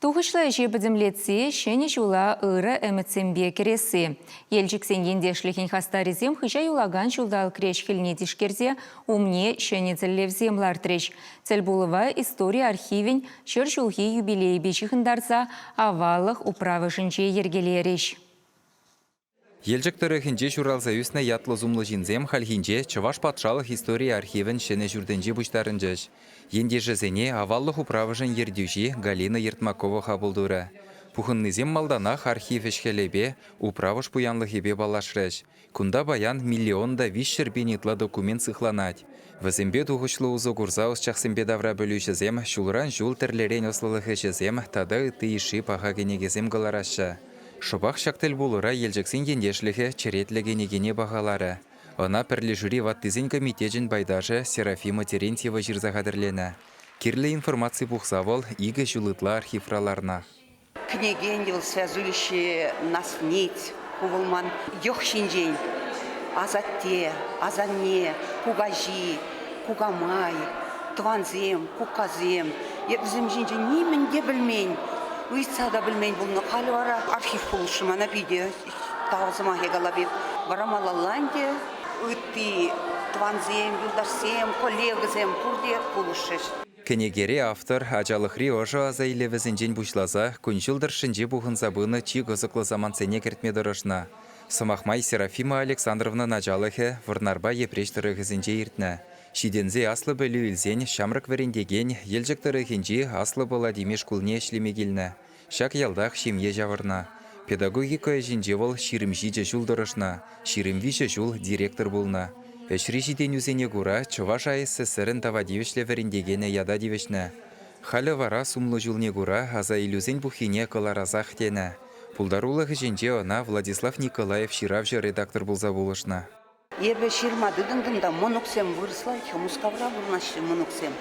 Тухӑҫлӑ ӗҫе пӗтӗмлетсе ҫӗнӗ ҫула ырӑ ӗмӗтсемпе кӗресси. Елчӗксен ентешлӗхӗн хастарӗсем хыҫа юлакан ҫулталӑкри ӗҫ-хӗлне тишкерсе умне ҫӗнӗ тӗллевсем лартрӗҫ. Тӗлпулӑва истори архивӗн ҫӗр ҫулхи юбилейӗпе ҫыхӑнтарса аваллӑх управӑшӗнче йӗркелерӗҫ. Елчӗк тӑрӑхӗнче ҫуралса ӳснӗ ятлӑ-сумлӑ ҫынсем хальхинче Чӑваш патшалӑх истори архивӗн ҫӗнӗ ҫуртӗнче пуҫтарӑнчӗҫ. Ентешӗсене аваллӑх управӑшӗн ертӳҫи Галина Ертмакова хапӑл турӗ. Пухӑннисем малтанах архив ӗҫ-хӗлӗпе, управӑш пуянлӑхӗпе паллашрӗҫ. Кунта паян миллион та 300 пин ытла документ сыхланать. Вӗсемпе тухӑҫлӑ усӑ курса ӑсчахсемпе таврапӗлӳҫӗсем ҫулран-ҫул тӗрлӗрен ӑслӑлӑх ӗҫӗсем тата ытти йышши паха кӗнекесем кӑлараҫҫӗ. Шӑпах ҫак тӗлпулура Елчӗксен ентешлӗхӗ черетлӗ кӗнекене пахаларӗ. Ӑна пӗрлешӳри ваттисен комитечӗн пайташӗ Серафима Терентьева ҫырса хатӗрленӗ. Кирлӗ информаци пухса вӑл икӗ ҫул ытла архивра ларнӑ. Кӗнекен вӑл связующие нас нить. Ку вӑл ман йӑх ҫинчен. Асатте, асанне, кукаҫи, кукамай, тӑвансем, куккасем. Эп вӗсем ҫинчен нимӗн те пӗлмен, ыйтса та пӗлмен пулнӑ. Халӗ вара архив пулӑшрӗ мана питӗ. Тав сӑмахӗ калап эп. Вара малалла ӗнтӗ ытти тӑвансем, юлташсем, коллегӑсем пурте пулӑшрӗҫ. Кӗнекере автор ачалӑхри ӑшӑ аса илӗвӗсенчен пуҫласа кун-ҫул тӑршшӗнче пухӑнса пынӑ чи кӑсӑклӑ самантсене кӗртме тӑрӑшнӑ. Сӑмах май, Серафима Александровнӑн ачалӑхӗ Вӑрнарпа Йӗпреҫ тӑрӑхӗсенче иртнӗ. Ҫитӗнсе аслӑ пӗлӳ илсен ҫамрӑк вӗрентекен Елчӗк тӑрӑхӗнчи Аслӑ Пӑла Тимеш шкулне ӗҫлеме килнӗ. Ҫак ялтах ҫемье ҫавӑрнӑ. Педагогика ӗҫӗнче вӑл 27 ҫул тӑрӑшнӑ, 23 ҫул директор пулнӑ. Ӗҫри ҫитӗнӳсене кура Чӑваш АССРӗн тава тивӗҫлӗ вӗрентекенӗ ята тивӗҫнӗ. Халӗ вара сумлӑ ҫулне кура асаилӳсен пуххине кӑларасах тенӗ. Пултарулӑх ӗҫӗнче ӑна Владислав Николаев ҫыравҫӑ-редактор пулса пулӑшнӑ. Эпӗ ҫырма тытӑнтӑм та мӑнуксем вырӑсла Мускавра пурӑнаҫҫӗ мӑнуксем.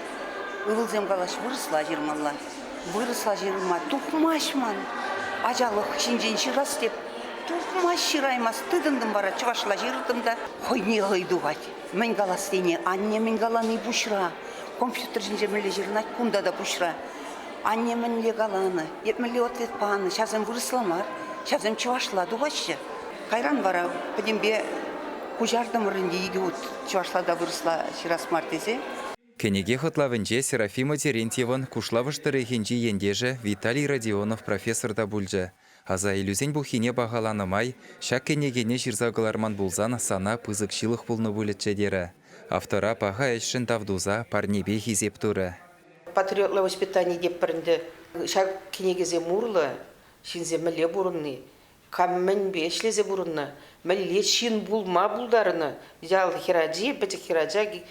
Ывӑлсем калаҫ вырӑсла ҫырмалла. Вырӑсла ҫырма тухмасть ман. Ачалӑх ҫинчен ҫырас теп, тухмасть ҫыраймасть. Тытӑнтӑм вара чӑвашла ҫыртӑм та хӑйне хӑй тухать. Мӗн калас тени, анне мӗн калани пуҫра. Компьютер ҫинче мӗнле ҫырӑнать, кунта та пуҫра. Анне мӗнле каланӑ, эп мӗнле ответ панӑ, ҫавсем вырӑсла мар, ҫавсем чӑвашла тухаҫҫӗ. Кайран вара пӗтӗмпе куҫартӑмӑр ӗнтӗ икӗ хут чӑвашла та вырӑсла ҫырас мар тесе. Кӗнеке хӑтлавӗнче Серафима Терентьевӑн Кушлавӑш тӑрӑхӗнчи ентешӗ Виталий Родионов профессор та пулчӗ. Асаилӳсен пуххине пахаланӑ май ҫак кӗнекене ҫырса кӑларман пулсан сана пысӑк ҫылӑх пулнӑ пулӗччӗ терӗ. Автора паха ӗҫшӗн тав туса парнепе хисеп турӗ. Патриотла воспитани тетпӗр ӗнтӗ. Ҫак кӗнекесем урлӑ ҫынсем мӗнле пурӑнни, кам мӗнпе ӗҫлесе пурӑннӑ, мӗнле ҫын пулма пултарнӑ. Ял хӗрачи, пӗчӗк хӗрача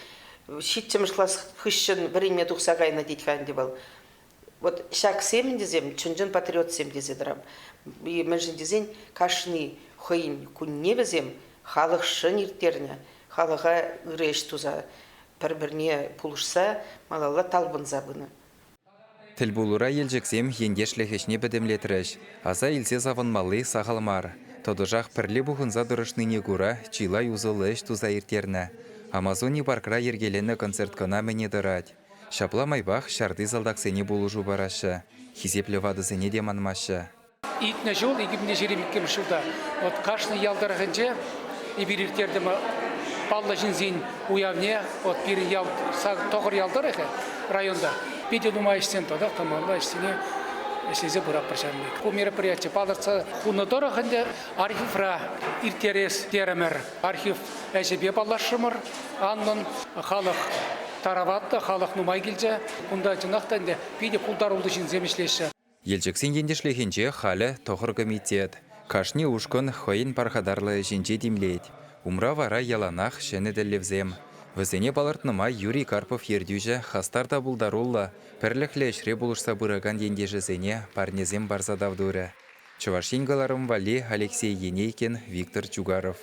ҫиччӗмӗш класс хыҫҫӑн вӗренме тухса кайнӑ тет-ха ӗнтӗ вӑл. Вот ҫаксем ӗнтӗсем чӑн-чӑн патриотсем тесе тӑрам. Мӗншӗн тесен кашни хӑйӗн кунне вӗсем халӑхшӑн ирттернӗ, халӑха ырӑ ӗҫ туса пӗр-пӗрне пулӑшса малалла талпӑнса пынӑ. Тӗлпулура Елчӗксем ентешлӗх ӗҫне пӗтӗмлетрӗҫ. Аса илсе савӑнмалли сахал мар. Тӑтӑшах пӗрле пухӑнса тӑрӑшнине кура чылай усӑллӑ ӗҫ туса ирттернӗ. Амазони паркра йӗркеленӗ концерт кӑна мӗне тӑрать. Ҫапла майпах ҫарти салтаксене пулӑшу параҫҫӗ, хисеплӗ ватӑсене те манмаҫҫӗ. Иртнӗ ҫул, 2022 ҫулта, вот кашни ял тӑрӑхӗнче эпир ирттертӗмӗр паллӑ ҫынсен уявне. Вот пирӗн ял, тӑхӑр ял тӑрӑхӗ районта питӗ нумай ӗҫсем татах тӑмалла ӗҫсене ӗҫлесе пыратпӑр ҫавӑн пек. Ку мероприятие палӑртса хунӑ тӑрӑх ӗнтӗ архивра ирттерес терӗмӗр. Архив ӗҫӗпе паллашрӑмӑр анлӑн. Халӑх тараватлӑ, халӑх нумай килчӗ. Кунта чӑнах та ӗнтӗ питӗ пултаруллӑ ҫынсем ӗҫлеҫҫӗ. Елчӗксен ентешлӗхӗнче халӗ тӑхӑр комитет. Кашни ушкӑн хӑйӗн пархатарлӑ ӗҫӗнче тимлет. Умра вара яланах ҫӗнӗ тӗллевсем. Вӗсене палӑртнӑ май Юрий Карпов ертӳҫӗ хастар та пултаруллӑ, пӗрлӗхлӗ ӗҫре пулӑшса пыракан ентешӗсене парнесем парса тав турӗ. Чӑваш Ен кӑларӑм валли Алексей Енейкин, Виктор Чугаров.